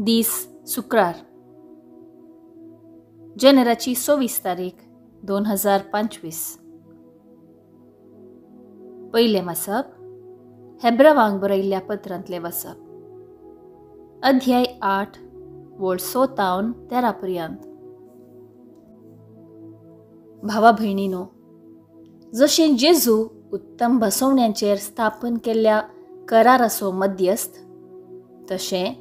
दीस शुक्रार, जानेवारीची 26 तारीख 2025. पयलें वाचप हेब्रावांक बरयल्ल्या पत्रांतलें वाचप, अध्याय 8 वळ 6 तावन 13 पर्यंत. भावा भयणीनो, जशें जेजू उत्तम बसवण्यांचेर स्थापन केल्ल्या कराराचो मध्यस्थ, तशें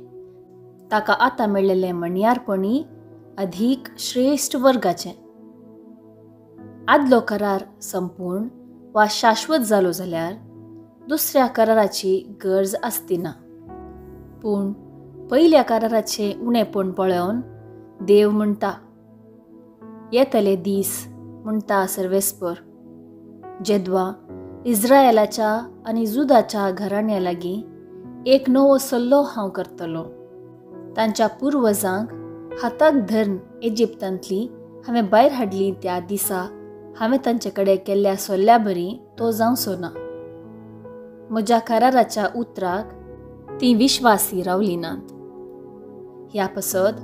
ताका आतां मेळिल्लें म्हणयारपणी अधीक श्रेश्ठ वर्गाचें. आदलो करार संपूर्ण वा शाश्वत जालो जाल्यार दुसऱ्या कराराची गरज आसती ना. पूण पयल्या कराराचें उणेपण पळोवन देव म्हणटा, येतले दीस म्हणटा सर्वेस्पर, जेद्वा इस्रायलाच्या आनी जुदाच्या घराण्या लागीं एक नवो सल्लो हांव करतलो. तांच्या पुर्वजांक हाताक धरून इजिप्तांतली हांवें भायर हाडली त्या दिसा हांवें तांचे कडेन केल्ल्या सल्ल्या बरी तो जावचो ना. म्हज्या कराराच्या उतराक तीं विश्वासी रावली नात. ह्या पासत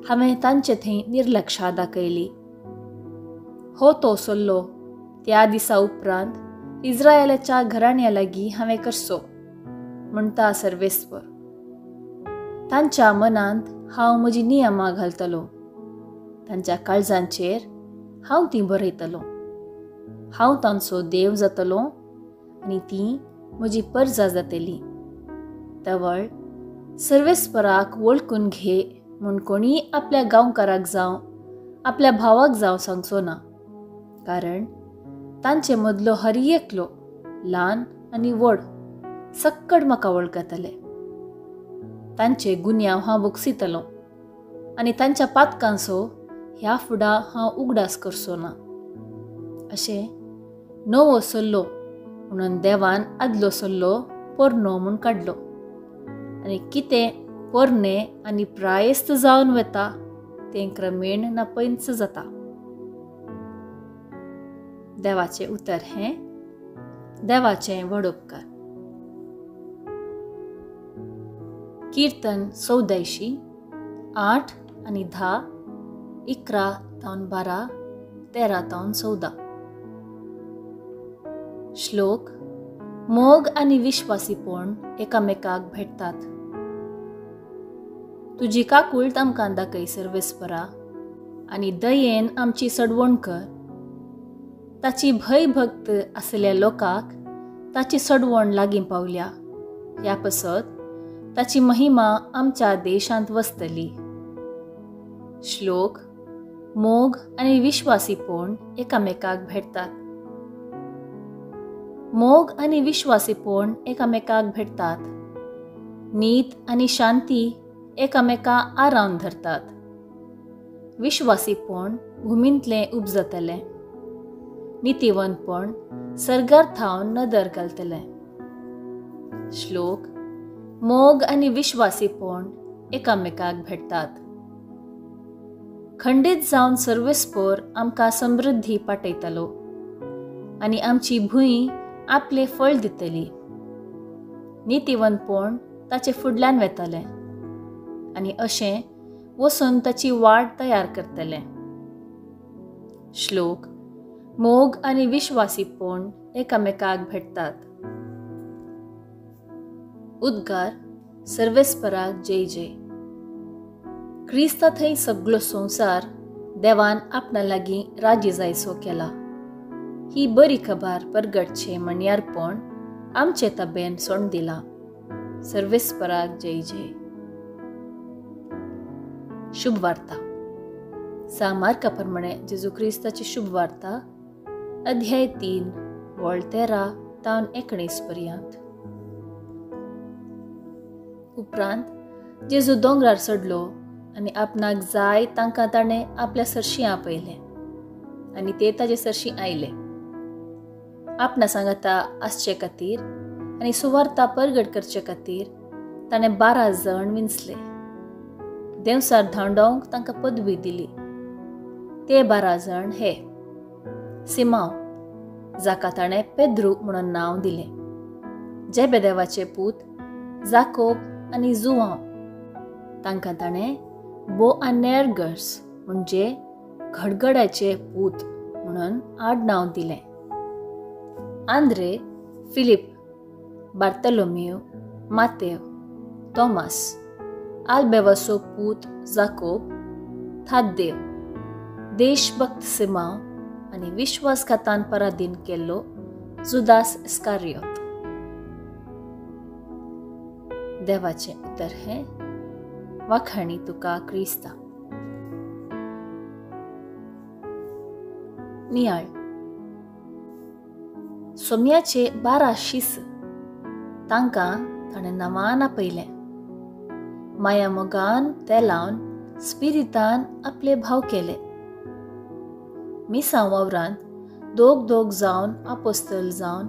हांवें तांचे थंय निर्लक्षा दाखयली. हो तो सल्लो त्या दिसा उपरांत इस्रायलाच्या घराण्या लागीं हांवें करचो म्हणटा सर्वेस्पर. तांच्या मनांत हांव म्हजी नियमां घालतलो, तांच्या काळजांचेर हांव तीं बरयतलो. हांव तांचो देव जातलो आनी तीं म्हजी परजा जातली. तवळ सर्वेस्पराक वळखून घे म्हूण कोणीय आपल्या गांवकाराक जावं आपल्या भावाक जावं सांगचो ना, कारण तांचे मदलो हर एकलो ल्हान आनी व्हड सक्कड म्हाका वळखतले. तांचे गुन्यांव हांव बोगसितलो आनी तांच्या पातकांचो ह्या फुडा हांव उगडास करचो ना. अशें नवो सल्लो म्हणून देवान आदलो सल्लो पोरनो म्हूण काडलो आनी कितें पोरणें आनी प्रायस्त जावन वता तें क्रमेण नापयंच जाता. देवाचें उतर हें देवाचें व्हड उपकार. कीर्तन 84, 8 आनी 10, 11 तावन 12, 13 तावन 14. श्लोक मोग आनी विश्वासीपण एकामेकाक भेटतात. तुजी काकूळट आमकां दाखय सर्वेस्परा आनी दयेन आमची सडवण कर. ताची भयभक्त आसलेल्या लोकांक ताची सडवण लागीं पावल्या, ह्या पासत ताची महिमा आमच्या देशांत वसतली. श्लोक मोग आनी विश्वासीपण एकामेकाक भेटतात. मोग आनी विश्वासीपण एकामेकाक भेटतात. नीत आनी शांती एकामेका आरावन धरतात. विश्वासीपण भुमींतलें उपजतलें, नितीवंतपण सर्गार थावन नदर घालतलें. श्लोक मोग आनी विश्वासीपण एकामेकाक भेटतात. खंडीत जावन सर्वेस्पर आमकां समृद्धी पाटयतलो आनी आमची भूंय आपलें फळ दितली. नितीवंतपण ताचे फुडल्यान वेतलें आनी अशें वचून ताची वाट तयार करतलें. श्लोक मोग आनी विश्वासीपण एकामेकाक भेटतात. उद्गार सर्वेस्पराक जय जय. क्रिस्ता थंय सगळो संवसार देवान आपणा लागीं राजी जायसो केला. ही बरी खबर परगटचें म्हणयारपण आमचे तबेन सोंड दिला. सर्वेस्पराक जय जय. शुभ वार्ता सा मार्का प्रमाणे जेजू क्रिस्ताची शुभ वार्ता, अध्याय 3 वळ 13 तावन 19 पर्यंत. उपरांत जेजू दोंगरार चडलो आनी आपणाक जाय तांकां ताणें आपल्या सरशीं आपयलें आनी ते ताजे सरशीं आयले. आपणा सांगाता आसचे खातीर आनी सुवार्ता परगट करचे खातीर ताणें 12 जण विंचले. देंवसार धांवडावंक तांकां पदवी दिली. ते 12 जण हे: सिमांव, जाका ताणें पेद्रू म्हणून नांव दिलें, जेबेदेवाचे पूत जाकोब आनी जुआंव, तांकां ताणें बोआनेर्गर्स म्हणजे घडघडाचे पूत म्हणून आडनांव दिलें. आंद्रे, फिलीप, बार्तलोमेव, मातेव, तॉमास, आल्बेवासो पूत जाकोब, थाद्देव, देशभक्त सिमांव आनी विश्वासघातान पराधीन केल्लो जुदास इस्कारियोत. देवाचें उतर हें. वाखाणी तुका क्रिस्ता. नियाळ. सोम्याचे 12 शीस तांकां ताणें नांवान आपयलें. माया मोगान ते लावन स्पिरितान आपले भाव केले. मिसांव वावरांत दोग दोग जावन आपोस्तल जावन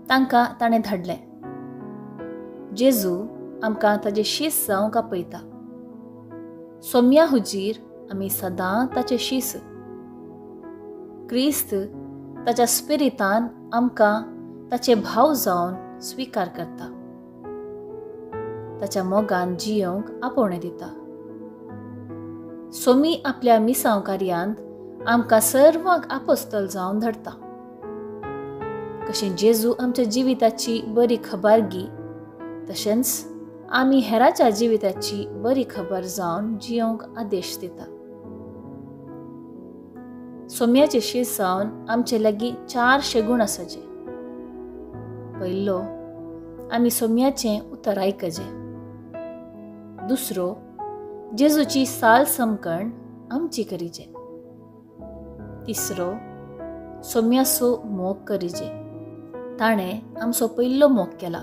तांकां ताणें धाडलें. जेजू आमकां ताजे शीस जावंक आपयता. सोम्या हुजीर आमी सदां ताचे शीस. क्रिस्त ताच्या स्पिरितान आमकां ताचे भाव जावन स्विकार करता. ताच्या मोगान जियोंक आपोवणें दिता. सोमी आपल्या मिसांव कार्यांत आमकां सर्वांक आपोस्तल जावन धाडटा. कशें जेजू आमच्या जिविताची बरी खबर गी, तशेंच आमी हेराच्या जिविताची बरी खबर जावन जियोंक आदेश दिता. सोम्याचे शीस जावन आमचे लागीं 4 शेगूण आसाचे. पयलो, आमी सोम्याचें उतर आयकजे. दुसरो, जेजूची साल समकण आमची करीजे. तिसरो, सोम्याचो मोग करीजे. ताणें आमचो पयलो मोग केला.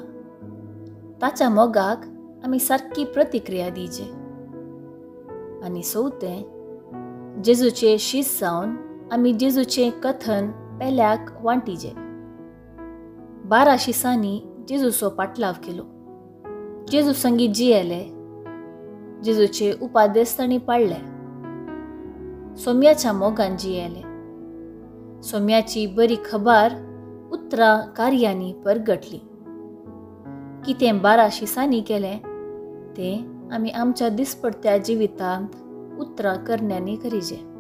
ताच्या मोगाक आमी सारकी प्रतिक्रिया दिजे. आनी चवथें, जेजूचे शीस जावन आमी जेजूचें कथन पेल्याक वांटीजे. 12 शिसांनी जेजूचो पाटलाव केलो. जेजू संगी जियेले. जेजूचे उपादेस तांणी पाळ्ळे. सोम्याच्या मोगान जियेले. सोम्याची बरी खबर उतरां कार्यांनी परगटली. कितें 12 शिसांनी केलें तें आमी आमच्या दिसपडत्या जिवितांत उतरां करण्यांनी करीजे.